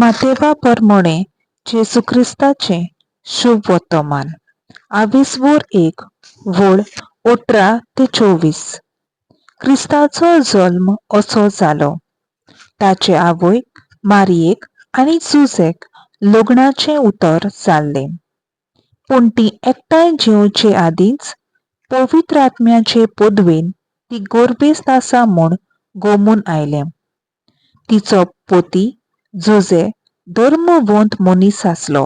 मातेवा परमोणे जेजू क्रिस्ताचें शुभ वर्तमान. आविसवोर एक वळ 18 ते 24. क्रिस्ताचो जल्म असो जालो. ताचे आवयक मारयेक आनी जुजेक लग्नाचें उतर जाल्लें. पूण तीं एकठांय जेवचे आदींच पवित्र आत्म्याचे पदवेन ती गर्भेस्त आसा म्हूण गोमून आयलें. तिचो पती जुजे धर्मवंत मनीस आसलो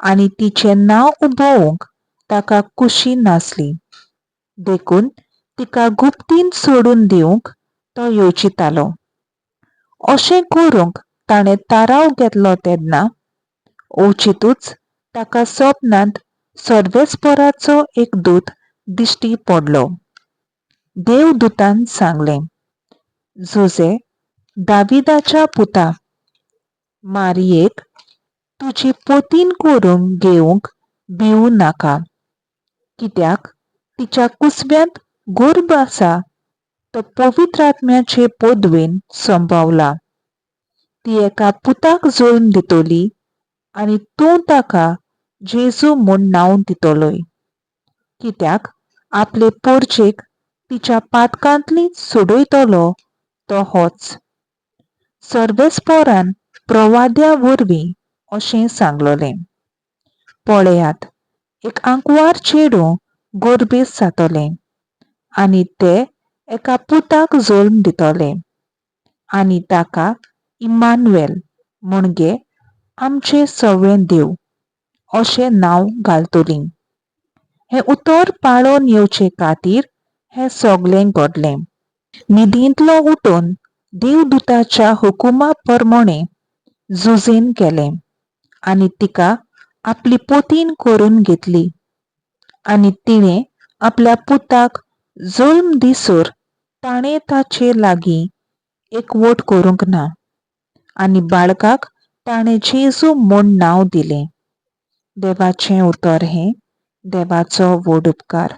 आनी तिचें नांव उबोवंक ताका खुशी नासली. देखून तिका गुप्तीन सोडून दिवंक तो येवजितालो. अशें करूंक ताणें थाराव घेतलो तेन्ना अवचितूच ताका सपनांत सर्वेस्पराचो एक दूत दिश्टी पडलो. देवदूतान सांगलें, जुजे दाविदाच्या पुता, मारयेक तुजी पतीन करूंक घेवंक भिवूं नाका, कित्याक तिच्या कुसव्यांत गर्भ आसा तो पवित्र आत्म्याचे पदवेन संभवला. ती एका पुताक जल्म दितली आनी तूं ताका जेजू म्हूण नांव दितलोय, कित्याक आपले पोरचेक तिच्या पातकांतली सोडयतलो तो होच. सर्वेस्परान प्रवाद्या वरवीं अशें सांगलोलें, पळयात, एक आंकवार चेडूं गर्भेस्त जातलें आनी ते एका पुताक जल्म दितलें आनी ताका इमानुएल म्हणजे आमचे सगळे देव अशें नांव घालतलीं. हें उतर पाळोन येवचे खातीर हें सगळें घडलें. न्हिदेंतलो उठून देवदूताच्या हुकुमा प्रमाणें जुजेन केलें आनी तिका आपली पतीन करून घेतली. आनी तिणें आपल्या पुताक जल्म दिसर ताणें ताचे लागीं एकवट करूंक ना. आनी बाळकाक ताणें जेजू म्हूण नांव दिलें. देवाचें उतर हें. देवाचो व्हड उपकार.